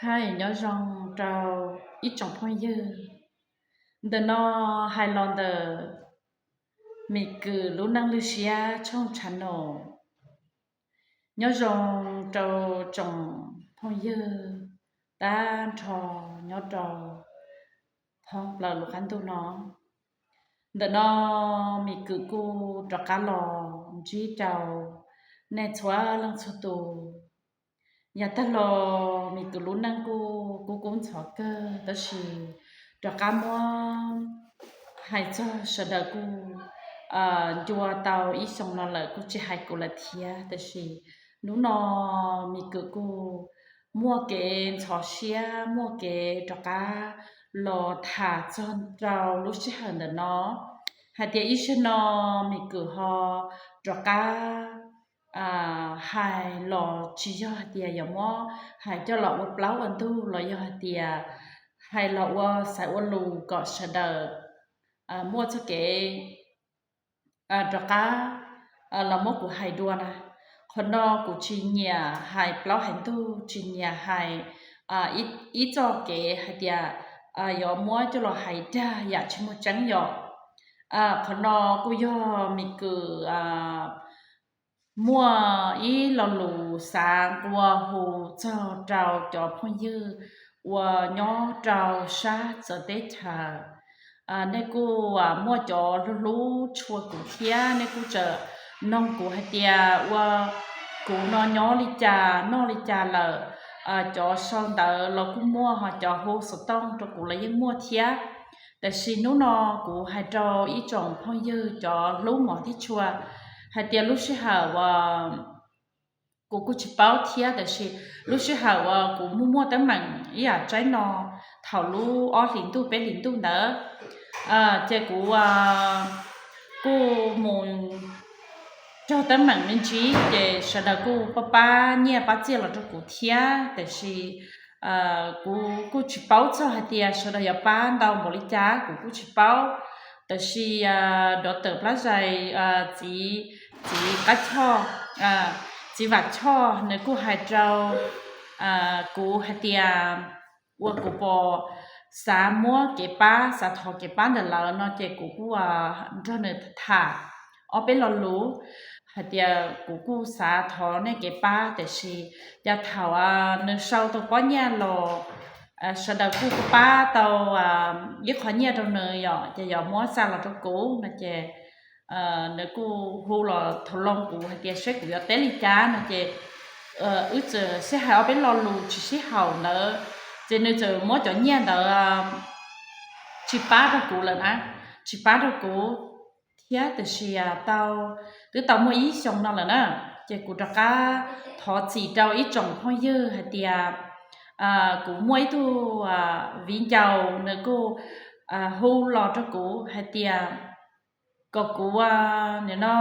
Hais nyob zoo rau ib tsoom phooj ywg. Ntawm no hais los ntawm Mim Kwm lub neej lwj siab tshooj channel. Nyob zoo rau tsoom phooj ywg tag nrho nyob rau thoob plaws lub qab ntuj no. Ntawm no Mim Kwm kuj rov qab los ntsib rau nej txhua leej txhua tus. Yav tag los Mim Kwm lub neej kuj kub kub ntxhov kawg, tab sis rov qab muab hais txog sawv daws kuj ncua tau ib xyoos no lawm kuj tsis hais kuv lawm thiab. Tab sis hnub no Mim Kwm kuj muaj kev ntxhov siab, muaj kev rov qab los tham txog rau lub sij hawm ntawm no, hais tias ib zaug no Mim Kwm ho rov qab hais los tsis yog hais tias yuav muab hais coj los ua plaub ua ntug los yog hais tias hais los ua xaiv ua lus kom sawv daws muaj txoj kev rov qab los muab kuv hais dua na. Qhov no kuv tsis nyiam hais plaub hais ntug, tsis nyiam hais ib txoj kev hais tias yuav muab coj los hais dag yam tsis muaj tseeb yom. Qhov no kuj yog Mim Kwm muaj ib lo lus xav nqua hu txog rau cov phooj ywg uas nyob rau sab txawv teb chaws. Nej kuj muaj cov hlub hlub tshua kuv thiab nej kuj txawm noog kuv hais tias ua kuv no nyob li cas noj li cas lawm. Cov sau ntawv los kuj muaj, ho cov hu xov tooj rau kuv los yeej muaj thiab. Tab sis hnub no kuv hais rau ib tsoom phooj ywg cov hlub mos thiab tshua hais tias lub sij hawm uas kuv kuj tsis paub thiab, tab sis lub sij hawm uas kuv muaj muaj teeb meem ib yam tsaib no thaum lub ob hlis ntuj peb hlis ntuj ntawd, ces kuv kuj mus cog teeb meem me ntsis ces sawv daws kuj pab pab nyiaj pab txiaj los rau kuv thiab, tab sis kuv kuj tsis paub txog hais tias sawv daws yuav pab ntau npaum li cas kuv kuj tsis paub. Tab sis dov tawm plab zais txiv, txiv qab choj, txiv Vam Choj nws kuj hais rau kuv hais tias ua kuv pom xav muab kev pab, xav thov kev pab ntawm lawv no ces kuv kuj nrog nws tham ob peb lo lus hais tias kuv kuj xav thov nej kev pab, tab sis cas thaum nws sau tau pob nyiaj los sawv daws kuj pab tau ib qho nyiaj rau nws yom, ces yuav muab xa los rau kuv no ces nws kuj hu los thov loo kuv hais tias seb kuv yuav teb li cas no ces wb txawm sib hais ob peb lo lus tsis sib haum ntawd, ces nws txawm muab cov nyiaj ntawd tsis pab rau kuv lawm na, tsis pab rau kuv thiab. Tab sis tau, twb tau muaj ib xyoos no lawm na, ces kuv rov qab thov txim rau ib tsoom phooj ywg hais tias kuv muaj ib tug viv ncaus nws kuj hu los rau kuv hais tias kom kuv nim no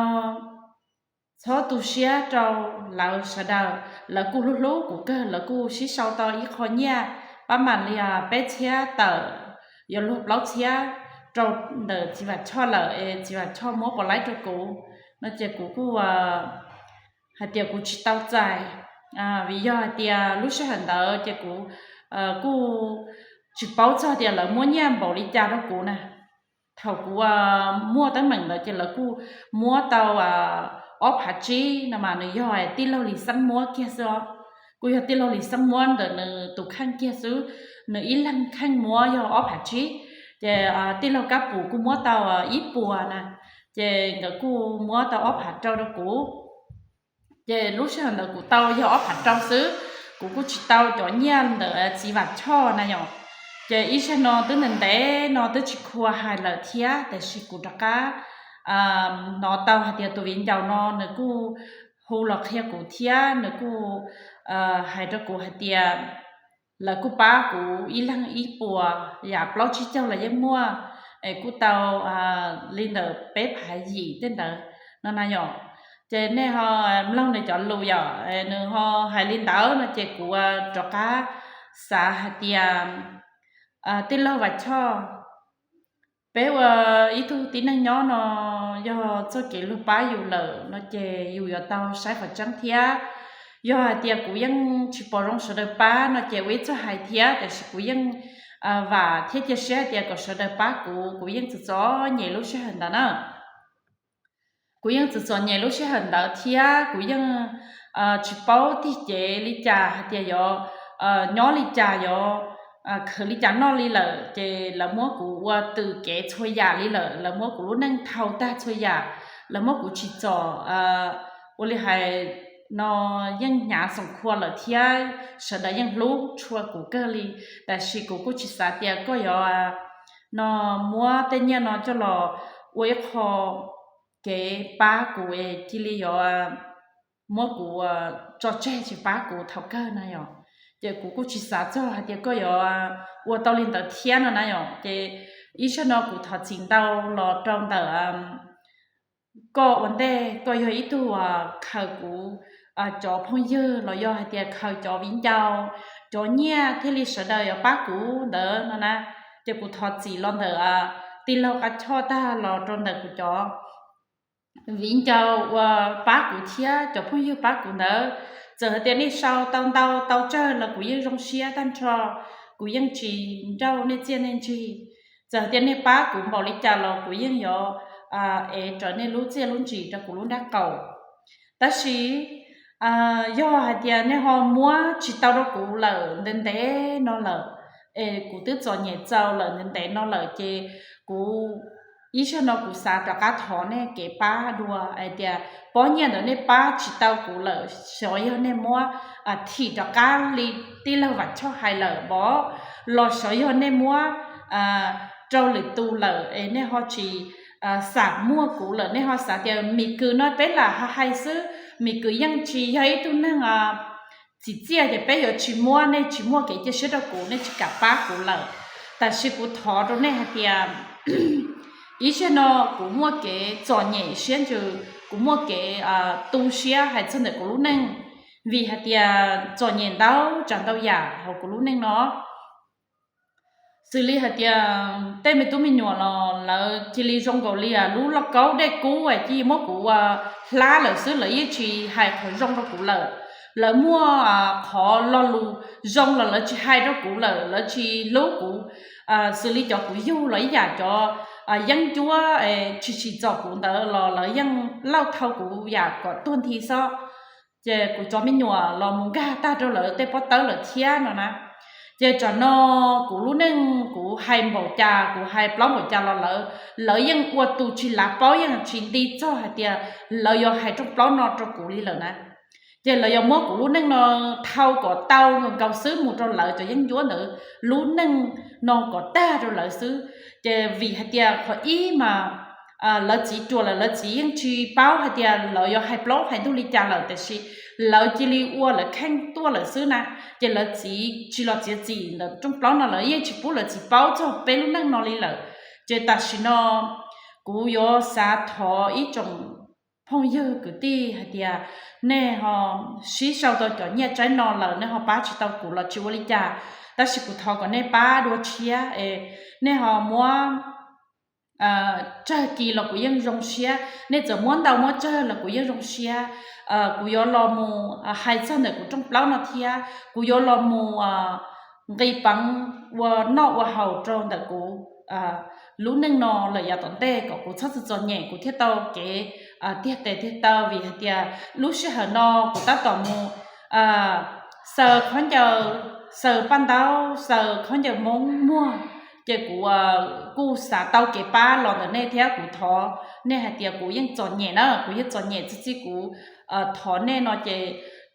txhob tu siab rau lawv sawv daws, lawv kuj hlub hlub kuv kawg, lawv kuj sib sau tau ib qho nyiaj pab mam li peb txhiab tawm yuav luag plaub txhiab rau ntawm txiv Vam Choj lawm es txiv Vam Choj muab pov laib rau kuv no ces kuv kuj hais tias kuv tsis tau txais, vim yog hais tias lub sij hawm ntawd ces kuv kuj tsis paub txog tias lawv muab nyiaj npaum li cas rau kuv na. Thaum kuv muaj teeb meem ntawd ces lawv kuj muab tau ob phav tsib no mas nws yog tij laug Lis Xeeb muab kiag xwb os. Kuj yog tij laug Lis Xeeb muab ntawm nws tus kheej kiag xwb, nws ib leeg kheej muab yog ob phav tsib, ces tij laug Kab Pum kuj muab tau ib puas na, ces nkawd kuj muab tau ob phav rau rau kuv. Ces lub sij hawm ntawd kuv tau yog ob phav rau xwb, kuv kuj tsis tau cov nyiaj ntawm txiv Vam Choj na yom. Ces ib zaug no twb ntev ntev no twb tsis khuam hais lawm thiab, tiam sis kuv rov qab hnov tau hais tias tus viv ncaus no nws kuj hu los qhia kuv thiab nws kuj hais rau kuv hais tias lawv kuj pab kuv ib leeg ib puas, yam plaub tsib caug los yeej muaj, es kuj tau li ntawm peb phav yim tej ntawd no na yom. Ces nej ho mloog nws cov lus yom, nws ho hais li ntawd no ces kuv rov qab xav hais tias tij laug Vam Choj, peb ua ib tug tib neeg nyob no yog txoj kev luag pab yus lawm no ces yus yuav tau saib qhov tseeb thiab. Yog hais tias kuv yeej tsis pom zoo sawv daws pab no ces ua ib txog hais thiab, tiam sis kuv yeej vam thiab cia siab hais tias kom sawv daws pab kuv, kuv yeej txom txom nyem lub sij hawm ntawd na. Kuv yeej txom txom nyem lub sij hawm ntawd thiab kuv yeej tsis paub tig cev li cas hais tias yuav nyob li cas, yuav khwv li cas noj li lawm, ces lawv muab kuv ua twm kev txhua yam li lawm, lawv muab kuv lub neej thau tag txhua yam, lawv muab kuv tsim txom, ua li hais no yeej hnyav xoom khua lawm thiab sawv daws yeej hlub tshua kuv kawg li. Tab sis kuv kuj tsis xav tias koj yuav no muab tej nyiaj no coj los ua ib qho kev pab kuv es cia li yuav muab kuv tso tseg tsis pab kuv thaum kawg na yom. Ces kuv kuj tsis xav txog hais tias koj yuav ua tau li ntawd thiab no na yom. Ces ib zaj no kuv thov txim ntau los rau ntawm koj ua ntej, koj yog ib tug khaws kuv cov phooj ywg los yog hais tias khaws cov viv ncaus, cov nyiaj thiaj li sawv daws yuav pab kuv ntawd no na. Ces kuv thov txim los ntawm tij laug Qab Choj tag los rau ntawm kuv cov viv ncaus uas pab kuv thiab cov phooj ywg pab kuv ntawd. Txawm hais tias nej sau tau ntau tau tsawg los kuv yeej zoo siab tag nrho, kuv yeej tsis nrauj nej txiaj nej ntsig. Txawm hais tias nej pab kuv npaum li cas los kuv yeej yuav ev raws nej lub txiaj lub ntsig rau kuv lub nrab qaum. Tab sis yog hais tias nej ho muab tsis tau rau kuv lawm ntev ntev no lawm, es kuv twb txom nyem txaus lawm ntev ntev no lawm, ces kuv ib zaj no kuv xav rov qab thov nej kev pab dua hais tias pob nyiaj ntawd nej pab tsis tau kuv lawm, xyov yog nej muab thim rov qab li tij laug Vam Choj hais lawm pov, los xyov yog nej muab rau lwm tus lawm es nej ho tsis xam muaj kuv lawm, nej ho xav tias Mim Kws no peb lam ho hais xwb, Mim Kws yeej tsis yog ib tug neeg txim txiaj ces peb yuav tsis muab, nej tsis muaj kev cia siab rau kuv, nej tsis kam pab kuv lawm. Tab sis kuv thov rau nej hais tias ib zaj no kuv muaj kev txom nyem siab ntsws, kuv muaj kev tu siab hais txog ntawm kuv lub neej, vim hais tias txom nyem ntau tsav ntau yam hauv kuv lub neej no. Xws li hais tias tej me tub me nyuam los lawv cia li zoo nkaus li lub lauj kaub dej kub es cia li muab kuv ua hlab lawm xwb, lawv yeej tsis hais qhov zoo rau kuv lawm. Lawv muaj qhov lo lus zoo los lawv tsis hais rau kuv lawm, lawv tsis hlub kuv. Xws li cov kuv yug los ib yam, cov yeeb ncuab tsis tsim txom kuv ntawd los lawv yeej lauj thau kuv yam kom tuag nthi xwb. Ces kuv cov me nyuam los mus nkag tag rau lawv tej pob tawb lawm thiab no na. Ces tsam no kuv lub neej kuv hais npaum cas, kuv hais plaub npaum cas los lawv, lawv yeej ua tus tsis lav paub, yeej tsis nti txog hais tias lawv yuav hais rooj plaub no rau kuv li lawm na. Ces lawv yuav muab kuv lub neej no thau kom tau nkaus xwb mus rau lawv cov yeeb ncuab ntawd lub neej no kom tag rau lawv xwb. Ces vim hais tias qhov ib mas lawv txiv ruam lawm, lawv txiv yeej tsis paub hais tias lawv yuav hais plaub hais ntug li cas lawm, tiam sis lawv cia li ua lawv kheej tuaj lawm xwb na. Ces lawv txiv tsis los txiav txim ntawm rooj plaub no, lawv yeej tsis pub lawv txiv paub txog peb lub neej no li lawm. Ces tam sim no kuv yuav xav thov ib tsoom phooj ywg kwv tij hais tias nej ho sib sau tau cov nyiaj tsaib no lawm, nej ho pab tsis tau kuv los tsis ua li cas, tab sis kuv thov kom nej pab dua tshiab es nej ho muab tsawg kis los kuv yeej zoo siab, nej txawm muab ntau muab tsawg los kuv yeej zoo siab. Kuv yuav los mus hais txog ntawm kuv rooj plaub no thiab kuv yuav los mus nqis peev ua noj ua haus rau ntawm kuv lub neej no lawm yav tom ntej kom kuv txhob txom txom nyem, kuv thiaj tau kev tiag tes tiag taw, vim hais tias lub sij hawm no kuv tab tom mus xaws khaub ncaws, xaws paj ntaub, xaws khaub ncaws Hmoob muag, ces kuv kuj xav tau kev pab los ntawm nej thiab kuv thov nej hais tias kuv yeej txom nyem na, kuv yeej txom nyem txi txi, kuv thov nej no ces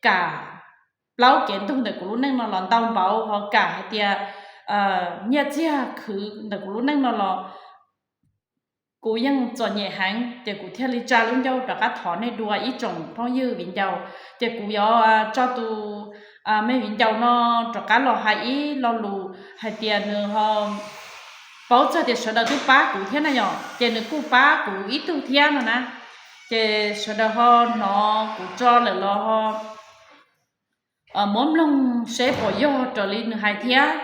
kam plaub kev ntug ntawm kuv lub neej no los ntau npaum ho kam hais tias nyiaj txiag khwv ntawm kuv lub neej no los kuv yeej txom nyem heev, ces kuv thiaj li tsa lub ncauj rov qab thov nej dua ib tsoom phooj ywg viv ncaus. Ces kuv yuav tso tus me viv ncaus no rov qab los hais ib lo lus hais tias nws ho paub txog tias sawv daws twb pab kuv thiab na yom, ces nws kuj pab kuv ib tug thiab no na. Ces sawv daws ho hnov kuv tso lawm los ho muab mloog seb puas yog raws li nws hais thiab.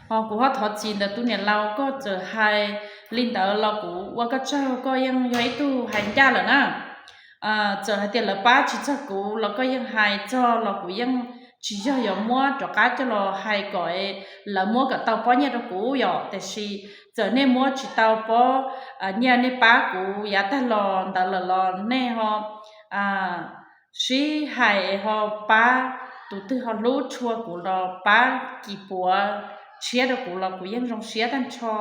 Ho kuv ho thov txim ntawm tus niam laus, koj txawm hais li ntawd los kuv ua koj tsaug, koj yeej yog ib tug hais ncaj lawm na. Txawm hais tias lawv pab tsis txog kuv los koj yeej hais txog los kuv yeej tsis yog yuav muab rov qab coj los hais kom lawv muab kom tau pob nyiaj rau kuv yom, tiam sis txawm nej muab tsis tau pob nyiaj nej pab kuv yav tag los ntawd lawm los nej ho sib hais ho pab, tus twg ho hlub tshua kuv los pab kis puav tshiab rau kuv los kuv yeej zoo siab tag nrho.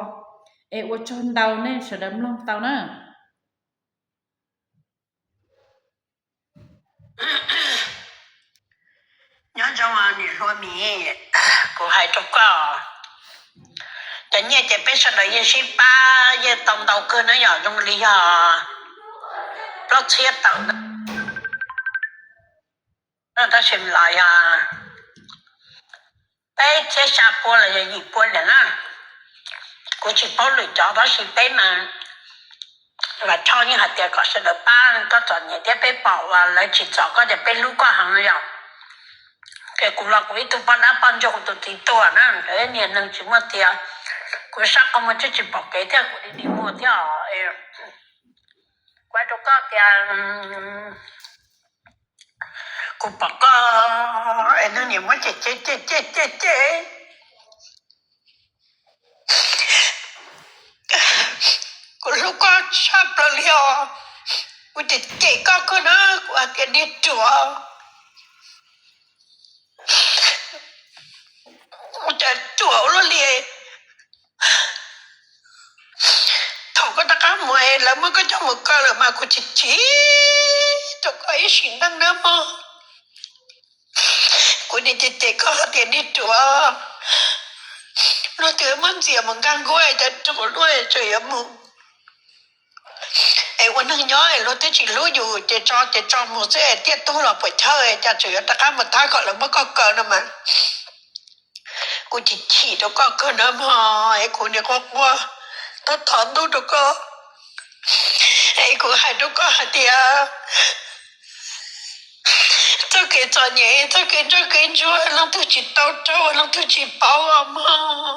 Es ua tsaug ntau nej sawv daws mloog tau na. Nyob zoo niam hluas Mim, kuv hais rau koj, cov nyiaj ces peb sawv daws yeej sib pab yeej tau ntau kawg na yom, zoo li yog plaub txhiab tawm ntawd, tab sis los yog peb txhiab xya pua los yog yim pua lawm na. Kuv tsis paub lwm cov tab sis peb mas Vam Thoj yeej hais tias kom sawv daws pab koj txom nyem thiab peb pom uas lawv tsis txom koj ces peb hlub koj heev yom. Ces kuv los kuv ib tug poj dab poj ntsuag kuv tus txiv tuag na, niag neeg tsis muaj tias kuv sab qhov muag tsis tsis pom kev thiab kuv li nim muag thiab os. Kuv hais rau koj tias kuv pom koj es nws niam muab cem cem cem cem cem cem. Kuv hlub koj tshaj plaws li os. Kuv cem cem koj kawg na, kuv hais tias niag ruam, ua cas ruam ua luaj li. Thaum koj rov qab mus es lawv muab koj coj mus kaw lawm mas kuv chim chim rau koj ib sim neej nawb mog. Kuv niam cem cem koj hais tias niag ruam, luag twb muab ntxias mus nkag nkuaj es cas ruam luaj tseem yuav mus. Es ua neeg nyob es luag twb tsis hlub yus ces tso ces tso mus xwb es tiaj tug los puas chawj es cas tseem yuav rov qab mus thab kom lawv muab koj kaw no mas. Kuv chim chim rau koj kawg na mog, es kuv niam quaj quaj thov thov ntuj rau koj. Es kuv hais rau koj hais tias txoj kev txom nyem, txoj kev ntsoj kev ntsuag, leej twg tsis tau raug, leej twg tsis paub os mog.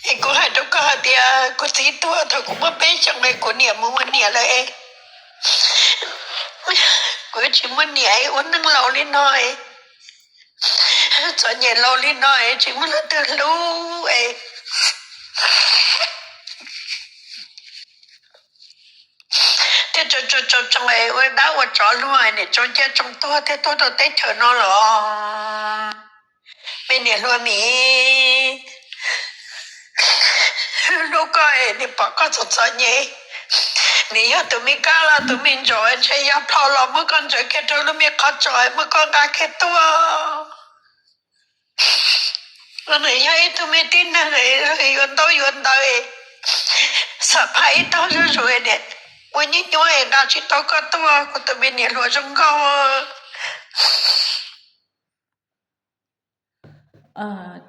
Es kuv hais rau koj hais tias kuv txiv tuag thaum kuv muaj peb xyoos es kuv niam mus ua niam lawm es kuv tsis muaj niam es ua neeg laus li no es txom nyem laus li no es tsis muaj leej twg hlub es thiaj tso tso tso es ua dab ua tsov luag niam tso cia tsoo tuag thiaj tuaj rau teb chaws no los. Me niam hluas Mim, hlub koj es niam pom koj txom txom nyem. Niam yog tus me kab los tus me ntsaum ntshe yog plho los muab koj ntsaws kiag rau lub me qhov tsos muab koj nqa kiag tuaj. Nws yog ib tug me tib neeg yuav ntaub yuav ntawv, xam phaj ib tog zuj zus niam ua nyuaj nyuaj es nqa tsis tau koj tuaj kuv tus me niam hluas zoo nkauj.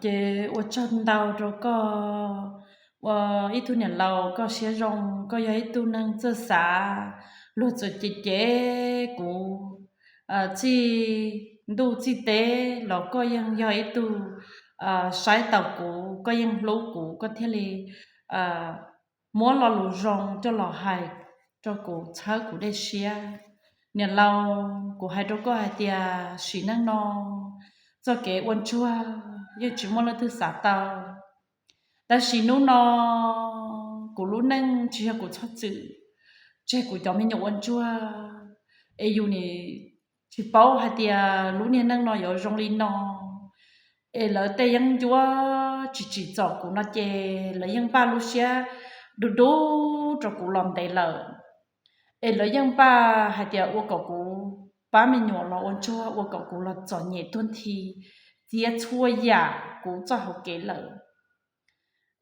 Ces ua tsaug ntau rau koj, ua ib tug niam laus koj siab zoo, koj yog ib tug neeg txawj xav. Luag txawm cem cem kuv txij ntuj txij teb los koj yeej yog ib tug saib taus kuv, koj yeej hlub kuv, koj thiaj li muab lo lus zoo coj los hais rau kuv txhawb kuv dej siab. Niam laus, kuv hais rau koj hais tias sim neej no txoj kev ua ntsuag yeej tsis muaj leej twg xav tau. Tab sis hnub no kuv lub neej tsis yog kuv txhob txwm, tseg kuv cov me nyuam ua ntsuag, es yus nim tsis paub hais tias lub niag neej no yuav zoo li no. Es lawv tej yeeb ncuab tsis tsim txom kuv no ces lawv yeej npaj lub siab dub dub rau kuv los ntev lawm. Es lawv yeej npaj hais tias ua kom kuv pab me nyuam los ua ntsuag, ua kom kuv los txom nyem tuag nthi txiav txhua yam kuv txoj hauv kev lawm.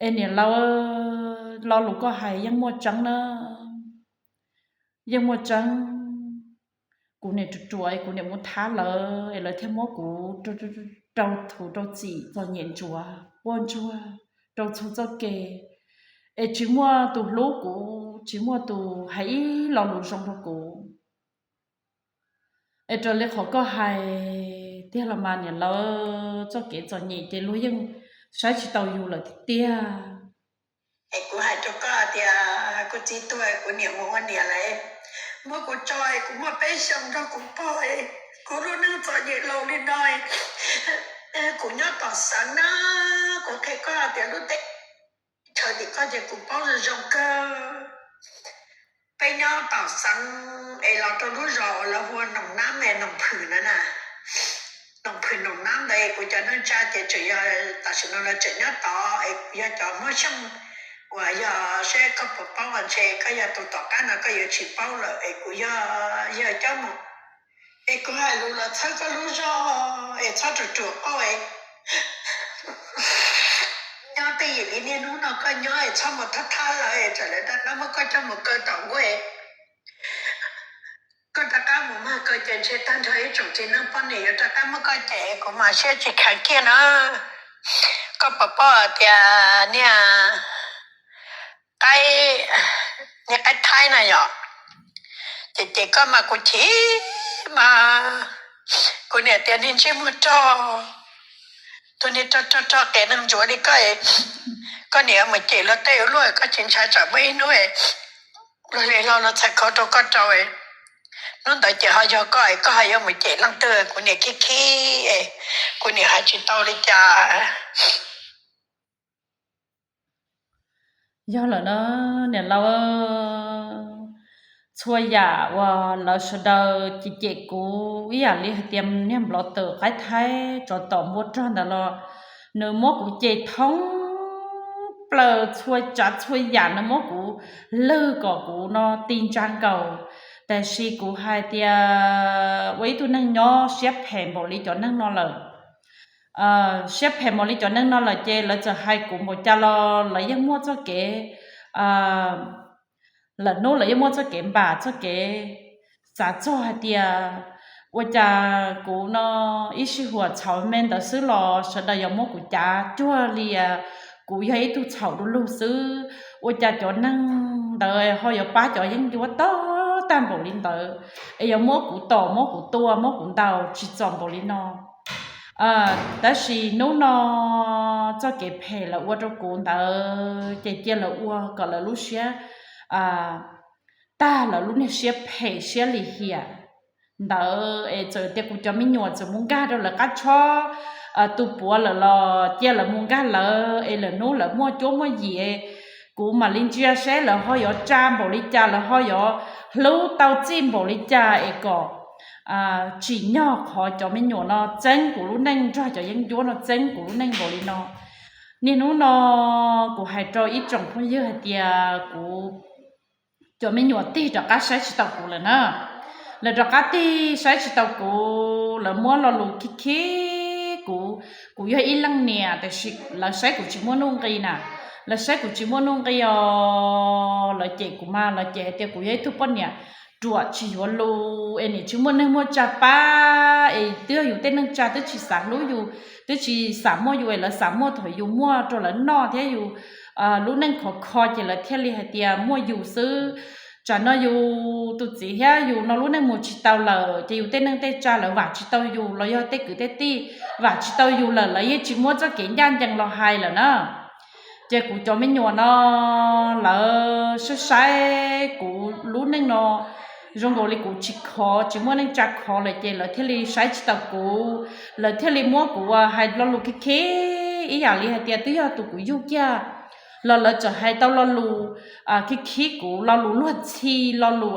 Es niam laus, lo lus koj hais yeej muaj tseeb na, yeej muaj tseeb. Kuv niam ruam ruam es kuv niam mus thab lawv es lawv thiaj muab kuv rau thuv rau txim txom nyem ntsuav quaj ntsuag rau txhua txoj kev. Es tsis muaj tus hlub kuv, tsis muaj tus hais ib lo lus zoo rau kuv. Es raws li qhov koj hais tiag los mas niam laus, txoj kev txom nyem ces luag yeej saib tsis taus yus lawm tiag tiag. Es kuv hais rau koj tias kuv txiv tuag, kuv niam mus ua niam lawm, muab kuv tso, kuv muaj peb xyoos nrog kuv pog, kuv lub neej txom nyem laus li no, kuv nyob tom xeev na, kuv qhia koj tias lub teb chaws tim koj ces kuv paub zoo zoo kawg. Peb nyob tom xeev es los rau lub zos uas lawv hu ua Noom Nab, Noom Phwm na, Noom Phwm Noom Nab ntawd, kuv cov neej tsa ces tseem yog, tam sim no lawv tseem nyob tod, es kuv yog cov Hmoob Xyooj uas yog, saib koj puas paub, ntshe koj yog tus tom qab no koj yuav tsis paub lawm, es kuv yog, yog Cob Mus. Es kuv hais lus los txhawb koj lub zog, es txhob ruam ruam qauj, nyob twj ywm li niaj hnub no koj nyob, es txhob mus thab thab lawv, es tsam lawv rov qab muab koj coj mus kaw tom nkuaj. Koj rov qab mus mag kaw ces ntshe tag nrho ib tsoom txiv neej poj niam yuav rov qab muab koj cem, kuv mas siab tsis kheev kiag na. Koj puas paub tias niag qaib, niag qaib thaib na yom, ces ces koj mas kuv chim mas, kuv niam tias niag ntsej muag rog, tus niag rog rog rog qias neeg ntsuav li koj, koj niam mus cem luag tej ua luaj, koj tsis ntshai tsam muaj ib hnub luag li lo no txhais khau rau koj rau, hnub ntawd ces ho yog koj, koj ho yuav mus cem leej twg? Kuv niam khib khib, kuv niam hais tsis tau li cas. Yog lawm na, niam laus, txhua yam uas lawv sawv daws cem cem kuv ib yam li hais tias niag nplov tawm qaib thaib tsov tom npua rog ntawd los, nws muab kuv cem thoob plaws txhua tsav txhua yam, nws muab kuv lwg kom kuv no ti ntsa nkaus. Tab sis kuv hais tias ua ib tug neeg nyob siab phem npaum li cov neeg no lawm, siab phem npaum li cov neeg no lawm ces lawv txawm hais kuv npaum cas los lawv yeej muaj txoj kev, lawm hnub lawv yeej muaj txoj kev npam txoj kev xav txog hais tias ua cas kuv no ib sij huam txhaum me ntawd xwb los sawv daws yuav muab kuv cav cuag li kuv yog ib tug txhaum du lug xwb. Ua cas cov neeg ntawd ho yuav pab cov yeeb ncuab tag tag npaum li ntawd, es yuav muab kuv tom, muab kuv tua, muab kuv ntaus tsis txaus npaum li no. Tab sis hnub no txoj kev phem lawv ua rau kuv ntawd ces cia lawv ua kom lawv lub siab tag, lawv lub niag siab phem siab lim hiam ntawd es txawm tias kuv cov me nyuam txawm mus nkag rau lawv qab tshob tu puav lawm los cia lawv mus nkag lawv, es lawm hnub lawv muaj cuab muaj yim, kuv mam li ntsia seb lawv ho yuav tsa npaum li cas, lawv ho yuav hlub tau txij npaum li cas es kom tsim nyog qhov cov me nyuam no txeeb kuv lub neej nrog cov yeeb ncuab no txeeb kuv lub neej npaum li no. Niaj hnub no kuv hais rau ib tsoom phooj ywg hais tias kuv cov me nyuam tig rov qab saib tsis taus kuv lawm na. Lawv rov qab tig saib tsis taus kuv, lawv muab lo lus khib khib kuv. Kuv yog ib leej niam tab sis lawv saib kuv tsis muaj nuj nqi na, lawv saib kuv tsis muaj nuj nqi os, lawv cem kuv mas lawv cem hais tias kuv yog ib tug poj niam ruam tsis yuav lus es niam tsis muaj neej muaj tsa pab, es twb yog yus tej neej tsa twb tsis xav hlub yus, twb tsis xav muaj yus es lawv xav muaj thaum yus muaj rau lawv noj thiab yus lub neej khov kho ces lawv thiaj li hais tias muaj yus xwb. Tsam no yus tus txiv thiab yus no lub neej mus tsis tau lawm ces yus tej neej tej tsa lawv vam tsis tau yus los yog tej kwv tej tij vam tsis tau yus lawm, lawv yeej tsis muab txoj kev ncaj ncees los hais lawm na. Ces kuv cov me nyuam no lawv saib saib kuv lub neej no zoo nkaus li kuv tsis khov, tsis muaj neej tsa khov lawm ces lawv thiaj li saib tsis taus kuv, lawv thiaj li muab kuv hais lo lus khib khib ib yam li hais tias twb yog tus kuv yug kiag los lawv txawm hais tau lo lus khib khib kuv, lo lus luag ntxhi, lo lus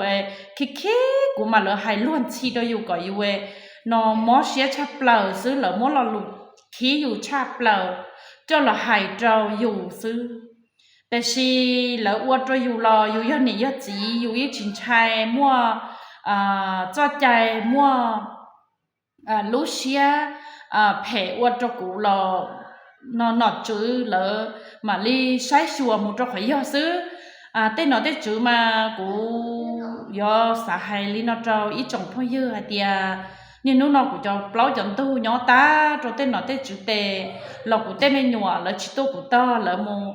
khib khib kuv mas lawv hais luag ntxhi rau yus kom yus no mob siab tshaj plaws xwb, lawv muab lo lus khib yus tshaj plaws coj los hais rau yus xwb. Tab sis lawv ua rau yus los yus yog niam yog txiv yus yeej tsis ntshai, muaj txoj cai muaj lub siab phem ua rau kuv los no nom tswv lawv mam li saib xyuas mus rau qhov yog xwb. Tej nom tej tswv mas kuv yuav xav hais li no rau ib tsoom phooj ywg hais tias niaj hnub no kuv cov plaub cov ntug nyob tag rau tej nom tej tswv tes los kuv tej me nyuam lawv tsis tuaj kuv tog, lawv mus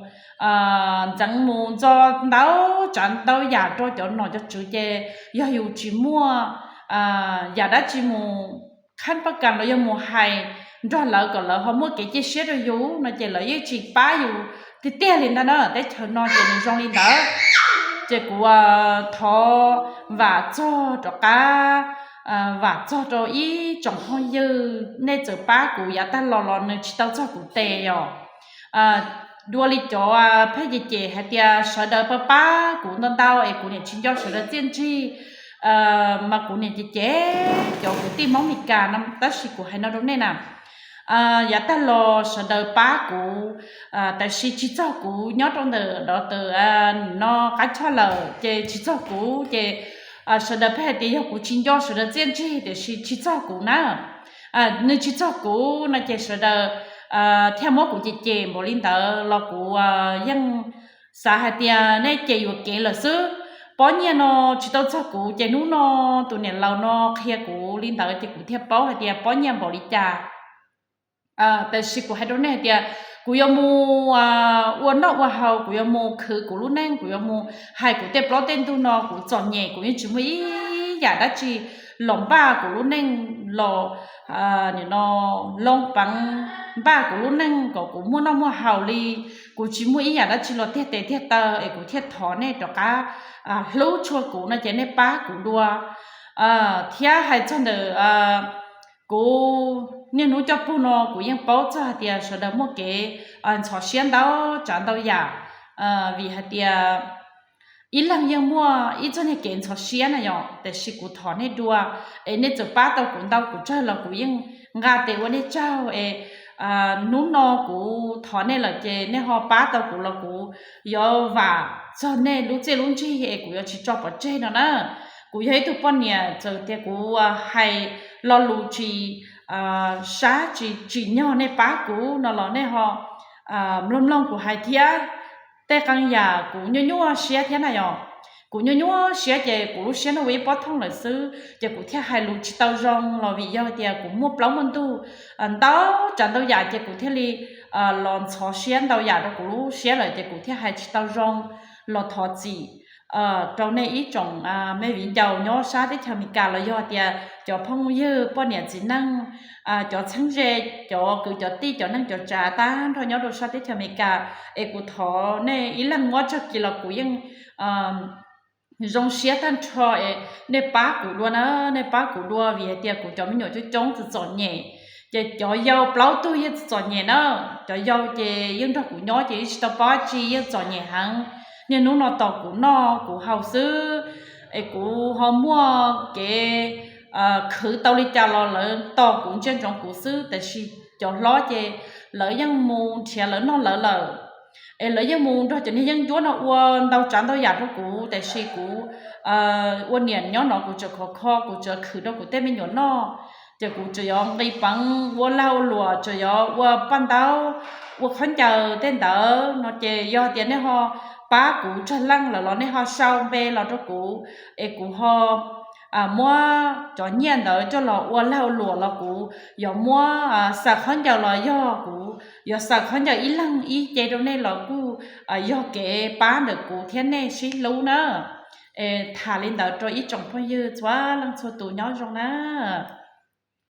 ntxeev mus ntxo ntau tsav ntau yam rau cov nom cov tswv ces yog yus tsis muaj yam dab tsi mus khab pab kas los yog mus hais nrog lawv kom lawv ho muaj kev cia siab rau yus no ces lawv yeej tsis pab yus tiag tiag li ntag na. Teb chaws no ces nws zoo li ntawd. Ces kuv thov vam txog rov qab, vam txog rau ib tsoom phooj ywg nej txawm pab kuv yav tag los los nws tsis tau txog kuv tes yom. Dua li cov pheej cem cem hais tias sawv daws pab pab kuv ntau ntau es kuv niam tsis nco sawv daws txiaj ntsig, mas kuv niam cem cem cov kwv tij Hmoob Meskas no tab sis kuv hais no rau nej na, yav tag los sawv daws pab kuv, tab sis tsis txog kuv nyob rau ntawm dov tawm no qab choj lawm ces tsis txog kuv ces sawv daws pheej hais tias yog kuv tsis nco sawv daws txiaj ntsig tiam sis tsis txog kuv na. Nws tsis txog kuv no ces sawv daws thiaj muab kuv cem cem npaum li ntawd los kuv yeej xav hais tias nej cem yuam kev lawm xwb. Pob nyiaj no tsis tau txog kuv ces hnub no tus niam laus no qhia kuv li ntawd ces kuv thiaj paub hais tias pob nyiaj npaum li cas. Tab sis kuv hais rau nej hais tias kuv yuav mus ua noj ua haus, kuv yuav mus khwv kuv lub neej, kuv yuav mus hais kuv tej plaub tej ntug no, kuv txom nyem kuv yeej tsis muaj ib yam dab tsi los npaj kuv lub neej los, nim no loo peev npaj kuv lub neej kom kuv muaj noj muaj haus li. Kuv tsis muaj ib yam dab tsi los tiag tes tiag taw es kuv thiaj thov nej rov qab hlub tshua kuv no ces nej pab kuv dua. Thiab hais txog ntawm kuv niaj hnub coj pug no kuv yeej paub txog hais tias sawv daws muaj kev ntxhov siab ntau tsav ntau yam, vim hais tias ib leeg yeej muaj ib txoj niag kev ntxhov siab na yom, tiam sis kuv thov nej dua es nej txawm pab tau kuv ntau kuv tsawg los kuv yeej nqa tes ua nej tsaug es hnub no kuv thov nej lawm ces nej ho pab tau kuv los kuv yuav vam txog nej lub txiaj lub ntsig es kuv yuav tsis tso pov tseg no na. Kuv yog ib tug poj niam txawm tias kuv hais lo lus tsis sab tsis tsim nyog nej pab kuv no los nej ho mloog mloog kuv hais thiab. Tej qee yam kuv nyuaj nyuaj siab thiab na yom. Kuv nyuaj nyuaj siab ces kuv lub siab nws ua ib pob thooj lawm xwb ces kuv thiaj hais lus tsis tau zoo los vim yog tias kuv muaj plaub muaj ntug ntau tsav ntau yam ces kuv thiaj li los ntxhov siab ntau yam rau kuv lub siab lawm ces kuv thiaj hais tsis tau zoo los thov txim rau nej ib tsoom me viv ncaus nyob sab teb chaws Amelikas los yog tias cov phooj ywg poj niam txiv neej, cov txheeb ze, cov kwv cov tij cov neej cov tsav tag nrho nyob rau sab teb chaws Amelikas es kuv thov nej ib leeg muab tsawg kis los kuv yeej zoo siab tag nrho es nej pab kuv dua na, nej pab kuv dua vim hais tias kuv cov me nyuam coob coob txom txom nyem. Ces cov yau plaub tug yeej txom txom nyem na, cov yau ces yeej nrog kuv nyob ces yeej tsis tau pab tsi yeej txom nyem heev. Niaj hnub no tos kuv noj kuv haus xwb es kuv ho muaj kev khwv tau li cas los lawv tos kuv ntsia ntsoov kuv xwb tiam sis cov hlob ces lawv yeej mus nrhiav lawv noj lawv lawm es lawv yeej mus nrog cov niag yeeb ncuab no ua ntau tsav ntau yam rau kuv tiam sis kuv ua niam nyob no kuv tseem khov kho kuv tseem khwv rau kuv tej me nyuam noj ces kuv tseem yuav nqis peev ua lag ua luam tseem yuav ua paj ntaub ua khaub ncaws tej ntawd no ces yog tias nej ho pab kuv tsawg leej lawm los nej ho sau npe los rau kuv es kuv ho muab cov nyiaj ntawd coj los ua lag ua luam los kuv yuav muab xaws khaub ncaws los yog kuv yuav xaws khaub ncaws ib leeg ib ce rau nej los kuj yog kev pab ntawm kuv thiab nej sib hlub na. Es tham li ntawd rau ib tsoom phooj ywg txhua leej txhua tus nyob zoo na.